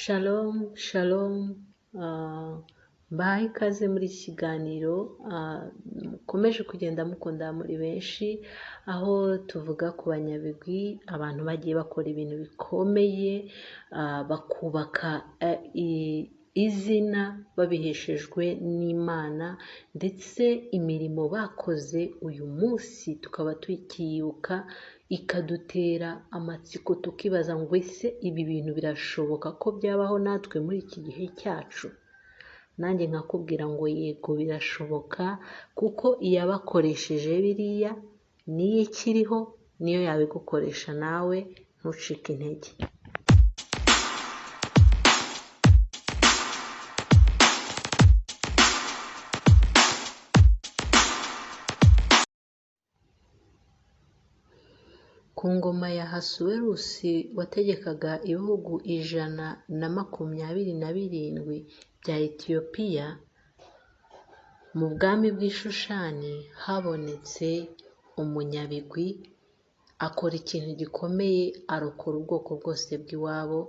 Shalom, shalom, mbahaye ikaze muri iki kiganiro mukomeje kugenda mukunda muri benshi, aho tuvuga ku banyabigwi, abantu bagiye bakora ibintu bikomeye, bakubaka izina babiheshejwe n'Imana, ndetse imirimo bakoze uyu munsi tukaba tukiyibuka, ikadutera amatsiko tukibaza ngo ese ibi bintu birashoboka ko byabaho natwe muri iki gihe cyacu? Nanjye nkakubwira ngo yego birashoboka, kuko iyabakoresheje biriya niyo ikiriho, niyo yabigukoresha nawe ntucike intege. Ku ngoma ya Ahasuwerusi wategekaga ibihugu 127 bya Etiyopiya, mu bwami bw'i Shushani habonetse umunyabigwi, akora ikintu gikomeye, arokora ubwoko bwose bw'iwabo.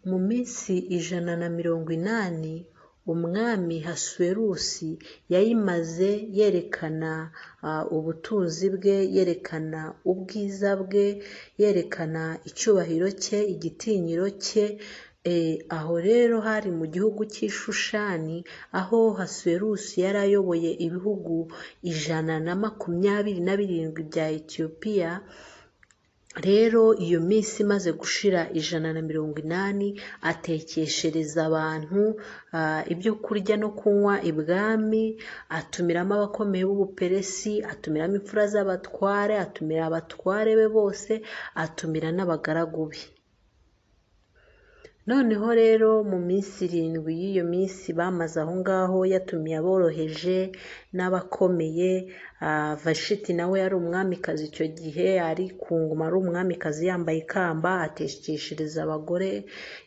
Mu minsi 180 umwami Ahasuwerusi yayimaze yerekana ubutunzi bwe, yerekana ubwiza bwe, yerekana icyubahiro cye, igitinyiro cye. Aho rero hari mu gihugu cy'i Shushani, aho Ahasuwerusi yari ayoboye ibihugu 127 bya Etiyopiya. Rero iyo minsi imaze gushira 180, atekeshereza abantu ibyo kurya no kunywa ibwami, atumiramo abakomeye b'Ubuperesi, atumiramo imfura z'abatware, atumira abatware be bose, atumira n'abagaragu be. Noneho rero mu minsi 7 y'iyo minsi bamaze aho ngaho, yatumiye aboroheje n'abakomeye. Vashiti nawe yari umwamikazi icyo gihe, ari ku ngoma ari umwamikazi yambaye ikamba, atekeshereza abagore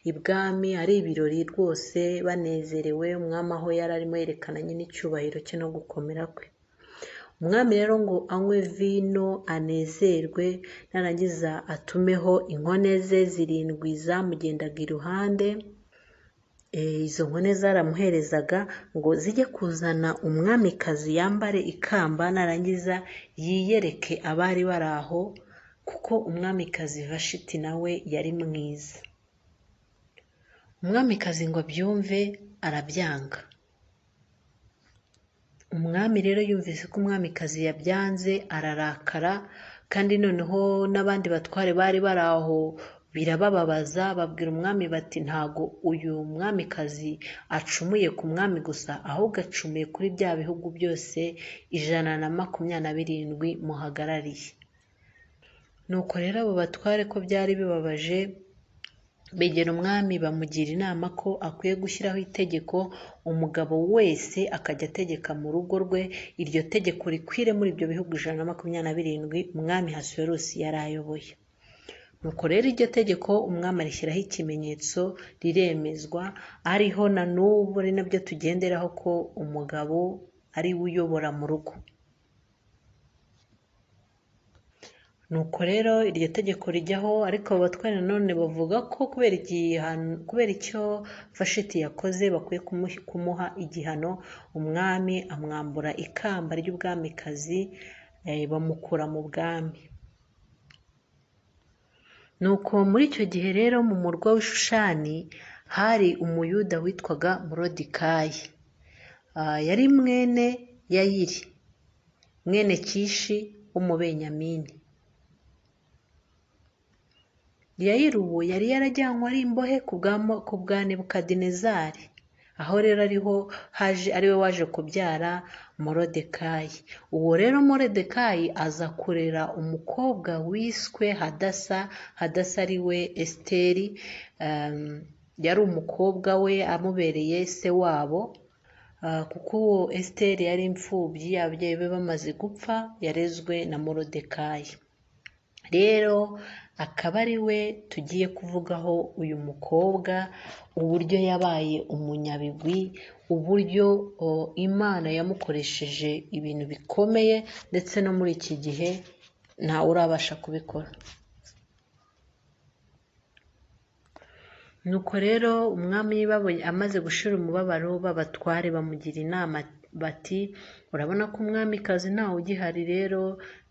ibwami, ari ibirori rwose banezerewe. Umwami aho yari arimo yerekana nyine icyubahiro cye no gukomera kwe. Umwami rero ngo anywe vino anezerwe, narangiza atumeho inkone ze 7 zamugendaga iruhande. Izo nkone zaramuherezaga ngo zijye kuzana umwamikazi yambare ikamba, narangiza yiyereke abari bari aho, kuko umwamikazi Vashiti nawe yari mwiza. Umwamikazi ngo abyumve arabyanga. Umwami rero yumvise ko umwamikazi yabyanze ararakara, kandi noneho n'abandi batware bari bari aho birabababaza, babwira umwami bati ntago uyu mwamikazi acumuye ku mwami gusa, ahubwo acumuye kuri bya bihugu byose 127 muhagarariye. Nuko rero abo batware ko byari bibabaje, begera umwami bamugira inama ko akwiye gushyiraho itegeko, umugabo wese akajya ategeka mu rugo rwe, iryo tegeko rikwire muri ibyo bihugu 127 umwami Ahasuwerusi yari ayoboye. Nuko rero iryo tegeko umwami arishyiraho ikimenyetso, riremezwa, ariho na n'ubu ari nabyo tugenderaho ko umugabo ari we uyobora mu rugo. Nuko rero iryo tegeko rijyaho, ariko abo batware nanone bavuga ko kubera icyo Vashiti yakoze bakwiye kumuha igihano. Umwami amwambura ikamba ry'ubwamikazi, bamukura mu bwami. Nuko muri icyo gihe rero mu murwa w'i Shushani hari umuyuda witwaga Moridekayi. Yari mwene Yayiri, mwene Kishi w'Umubenyamini. Yayiri uwo yari yarajyanywe ari imbohe ku bwa Nebukadinezari, aho rero ariho haje ariwe waje kubyara Moridekayi. Uwo rero Moridekayi aza kurera umukobwa wiswe Hadasa, Hadasa ari we Esiteri, yari umukobwa we amubereye se wabo, kuko uwo Esiteri yari imfubyi, ababyeyi be bamaze gupfa, yarezwe na Moridekayi. Rero akaba ari we tugiye kuvugaho uyu mukobwa, uburyo yabaye umunyabigwi, uburyo Imana yamukoresheje ibintu bikomeye, ndetse no muri iki gihe ntawe urabasha kubikora. Nuko rero umwami amaze gushira umubabaro, b'abatware bamugira inama bati urabona ko umwamikazi ntawe ugihari, rero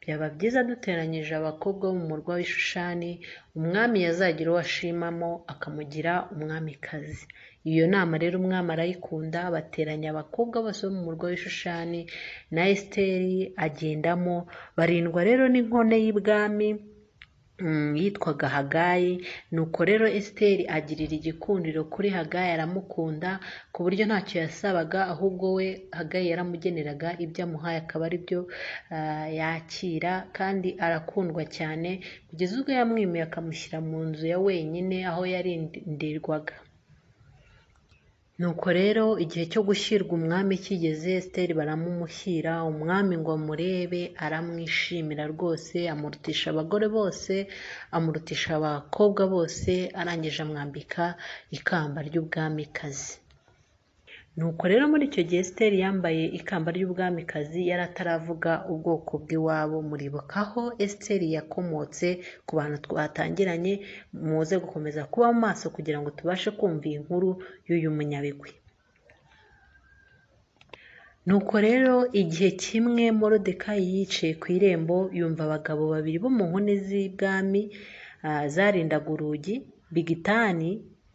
byaba byiza duteranyije abakobwa bo mu murwa w'Ishushani, umwami yazagira uwo ashimamo akamugira umwamikazi. Iyo nama rero umwami arayikunda, bateranya abakobwa bose bo mu murwa w'Ishushani na Esiteri agendamo, barindwa rero n'inkone y'ibwami yitwaga Hagayi. Nuko rero Esiteri agirira igikundiro kuri Hagayi, aramukunda ku buryo ntacyo yasabaga, ahubwo we Hagayi yaramugeneraga ibyo amuhaye akaba ari byo yakira, kandi arakundwa cyane kugeza ubwo yamwimiye akamushyira mu nzu ya wenyine aho yarindirwaga. Nuko rero igihe cyo gushyirwa umwami kigeze, Esiteri baramumushyira, umwami ngo amurebe aramwishimira rwose, amurutisha abagore bose, amurutisha abakobwa bose, arangije amwambika ikamba ry'ubwamikazi. Nuko rero muri icyo gihe Esiteri yambaye ikamba ry'ubwamikazi, yari ataravuga ubwoko bw'iwabo. Muribuka aho Esiteri yakomotse ku bantu twatangiranye, muze gukomeza kuba maso kugira ngo tubashe kumva iyi nkuru y'uyu munyabigwi. Nuko rero igihe kimwe Moridekayi yicaye ku irembo, yumva abagabo babiri bo mu nkone z'ibwami zarindaga urugi, Bigitani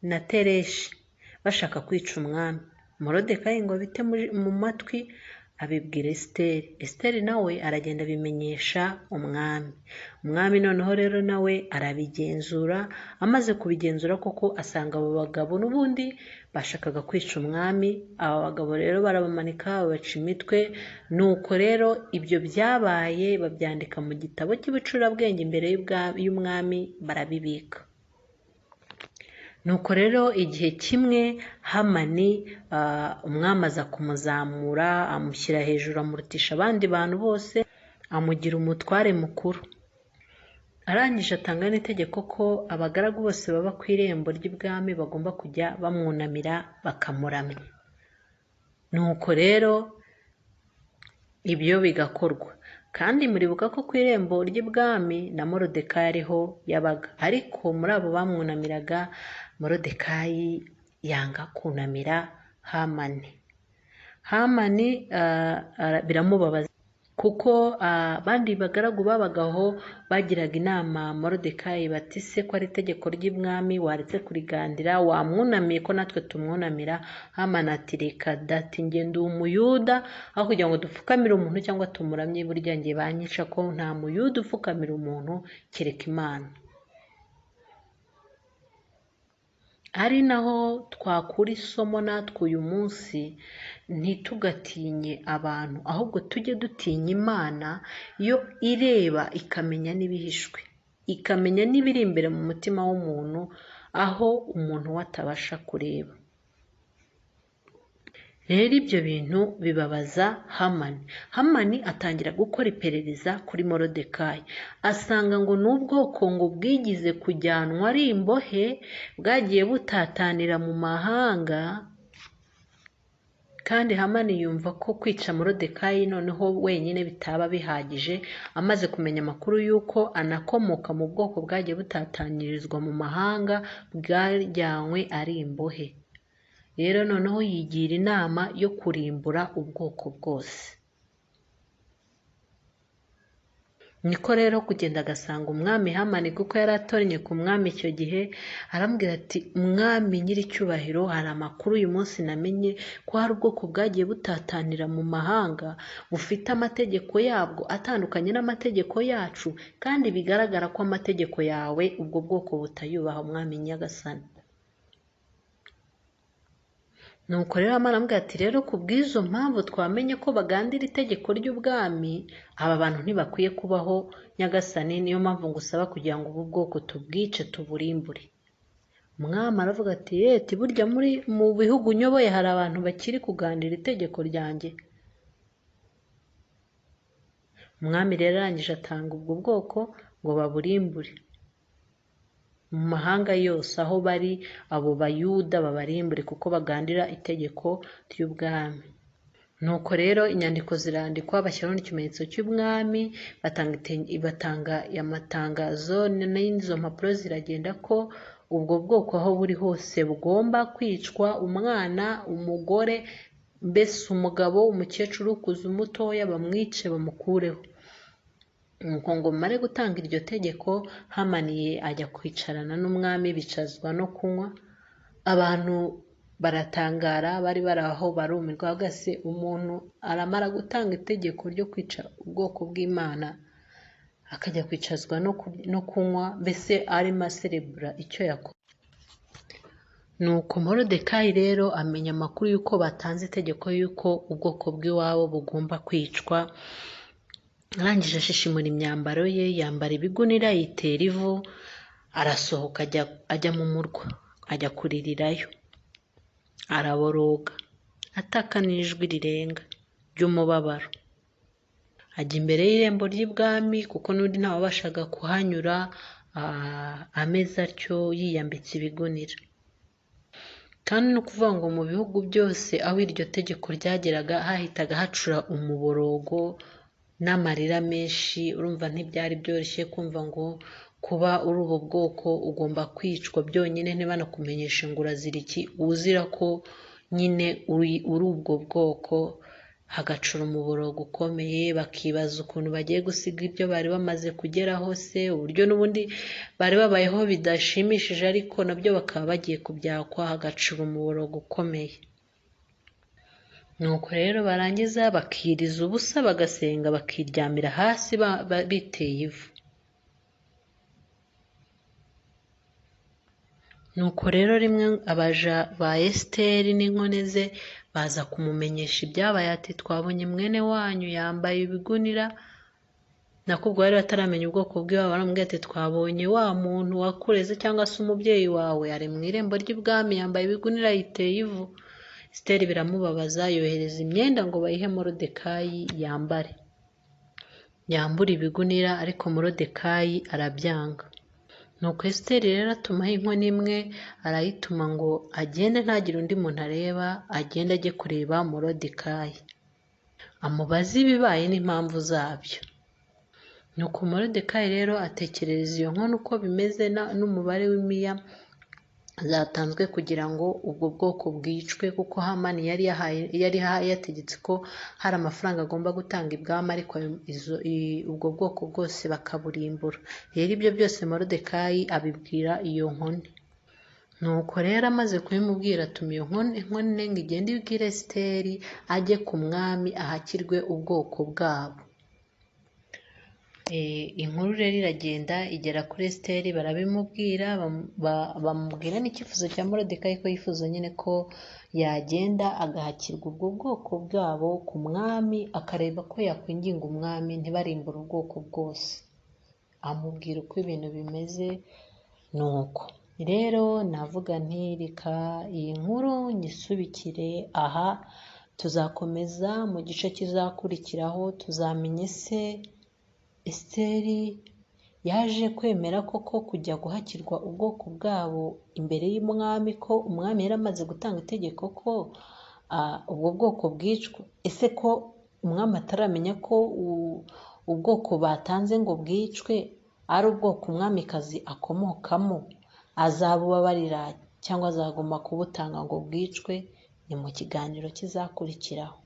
na Tereshi, bashaka kwica umwami. Moridekayi ngo abite mu matwi abibwira Esiteri. Esiteri nawe aragenda abimenyesha umwami. Umwami noneho rero nawe arabigenzura, amaze kubigenzura koko asanga abo bagabo n'ubundi bashakaga kwica umwami. Aba bagabo rero barabamanika babaca imitwe. Nuko rero ibyo byabaye babyandika mu gitabo cy'ibicurabwenge imbere y'umwami, barabibika. Nuko rero igihe kimwe Hamani umwami aza kumuzamura, amushyira hejuru, amurutisha abandi bantu bose, amugira umutware mukuru. Arangije atanga n'itegeko ko abagaragu bose baba ku irembo ry'ibwami bagomba kujya bamwunamira bakamuramya. Nuko rero ibyo bigakorwa. Kandi muribuka ko ku irembo ry'ibwami na Moridekayi ariho yabaga, ariko muri abo bamwunamiraga Moridekayi yanga kunamira Hamani. Hamani biramubabaza kuko abandi bagaragu babagaho bagiraga inama Moridekayi bati se ko ari itegeko ry'ibwami waretse kurigandira, wamwunamiye ko natwe tumwunamira. Hamani ati reka dati, njye ndi umuyuda, aho kugira ngo dupfukamire umuntu cyangwa tumuramye, burya njye banyica ko nta muyuda upfukamira umuntu kereka Imana. Ari naho twakura isomo natwe uyu munsi, ntitugatinye abantu, ahubwo tujye dutinya Imana yo ireba ikamenya n'ibihishwe, ikamenya n'ibiri imbere mu mutima w'umuntu, aho umuntu we atabasha kureba. Rero ibyo bintu bibabaza Hamani. Hamani atangira gukora iperereza kuri Moridekayi, asanga ngo ni ubwoko ngo bwigize kujyanwa ari imbohe, bwagiye butatanira mu mahanga. Kandi Hamani yumva ko kwica Moridekayi noneho wenyine bitaba bihagije, amaze kumenya amakuru y'uko anakomoka mu bwoko bwagiye butatanirizwa mu mahanga, bwajyanywe ari imbohe. Rero noneho yigira inama yo kurimbura ubwoko bwose. Niko rero kugenda agasanga umwami Hamani, kuko yari atoranye ku mwami icyo gihe, arambwira ati mwami nyiricyubahiro, hari amakuru uyu munsi namenye ko hari ubwoko bwagiye butatanira mu mahanga, bufite amategeko yabwo atandukanye n'amategeko yacu, kandi bigaragara ko amategeko yawe ubwo bwoko butayubaha, umwami nyagasani. Nuko rero Hamani aramubwira ati rero ku bw'izo mpamvu twamenye ko bagandira itegeko ry'ubwami, aba bantu ntibakwiye kubaho nyagasani, niyo mpamvu ngusaba kugira ngo ubu bwoko tubwice tuburimbure. Umwami aravuga ati yeti burya mu bihugu nyoboye hari abantu bakiri kugandira itegeko ryanjye. Umwami rero arangije atanga ubwo bwoko ngo baburimbure mu mahanga yose aho bari, abo bayuda babarimbure kuko bagandira itegeko ry'ubwami. Nuko rero inyandiko zirandikwa, bashyiraho n'ikimenyetso cy'umwami, batanga amatangazo n'izo mpapuro ziragenda ko ubwo bwoko aho buri hose bugomba kwicwa, umwana, umugore, mbese umugabo, umukecuru, ukuze, umutoya, bamwice bamukureho. Nuko ngo bamare gutanga iryo tegeko, Hamani ajya kwicarana n'umwami, bicazwa no kunywa, abantu baratangara, bari bari aho barumirwa, bavuga se umuntu aramara gutanga itegeko ryo kwica ubwoko bw'Imana, akajya kwicazwa no kunywa, mbese arimo aserebura icyo yakoze. Nuko Moridekayi rero amenya amakuru y'uko batanze itegeko y'uko ubwoko bw'iwabo bugomba kwicwa, arangije ashishimura imyambaro ye, yambara ibigunira, yitera ivu, arasohoka ajya mu murwa, ajya kuririrayo, araboroga, ataka n'ijwi rirenga ry'umubabaro, ajya imbere y'irembo ry'ibwami, kuko n'undi ntawabashaga kuhanyura ameze atyo yiyambitse ibigunira. Kandi ni ukuvuga ngo mu bihugu byose aho iryo tegeko ryageraga hahitaga hacura umuborogo n'amarira menshi. Urumva ntibyari byoroshye kumva ngo kuba uri ubu bwoko ugomba kwicwa byonyine, ntibanakumenyeshe ngo urazira iki, uzira ko nyine uri ubwo bwoko. Hagacura umuborogo ukomeye, bakibaza ukuntu bagiye gusiga ibyo bari bamaze kugeraho se, uburyo n'ubundi bari babayeho bidashimishije, ariko nabyo bakaba bagiye kubyakwa, hagacura umuborogo ukomeye. Nuko rero barangiza bakiriza ubusa, bagasenga, bakiryamira hasi biteye ivu. Nuko rero rimwe abaja ba Esiteri n'inkone ze baza kumumenyesha ibyabaye, ati twabonye mwene wanyu yambaye ibigunira. Nako ubwo bari bataramenya ubwoko bw'iwabo, baramubwira ati twabonye wa muntu wakureze cyangwa se umubyeyi wawe ari mu irembo ry'ibwami yambaye ibigunira yiteye ivu. Esiteri biramubabaza, yohereza imyenda ngo bayihe Moridekayi yambare, yambure ibigunira, ariko Moridekayi arabyanga. Nuko Esiteri rero atumaho inkono imwe, arayituma ngo agende ntagire undi muntu areba, agende ajye kureba Moridekayi, amubaze ibibaye n'impamvu zabyo. Nuko Moridekayi rero atekerereza iyo nkono uko bimeze n'umubare w'imiya zatanzwe kugira ngo ubwo bwoko bwicwe, kuko Hamani yari yategetse ko hari amafaranga agomba gutanga ibwami, ariko ubwo bwoko bwose bakaburimbura. Rero ibyo byose Moridekayi abibwira iyo nkone. Nuko rero amaze kubimubwira, atuma iyo nkone ngo igende ibwire Esiteri ajye ku mwami ahakirwe ubwoko bwabo. Inkuru rero iragenda igera kuri Esiteri, barabimubwira, bamubwira n'icyifuzo cya Moridekayi ko yifuza nyine ko yagenda agahakirwa ubwo bwoko bwabo ku mwami, akareba ko yakwinginga umwami ntibarimbure ubwoko bwose. Amubwira uko ibintu bimeze. Nuko rero navuga nti reka iyi nkuru nyisubikire aha, tuzakomeza mu gice kizakurikiraho, tuzamenye se Esiteri yaje kwemera koko kujya guhakirwa ubwoko bwabo imbere y'umwami, ko umwami yari amaze gutanga itegeko ko ubwo bwoko bwicwa. Ese ko umwami ataramenya ko ubwoko batanze ngo bwicwe ari ubwoko umwamikazi akomokamo, azabubabarira cyangwa azaguma kubutanga ngo bwicwe? Ni mu kiganiro kizakurikiraho.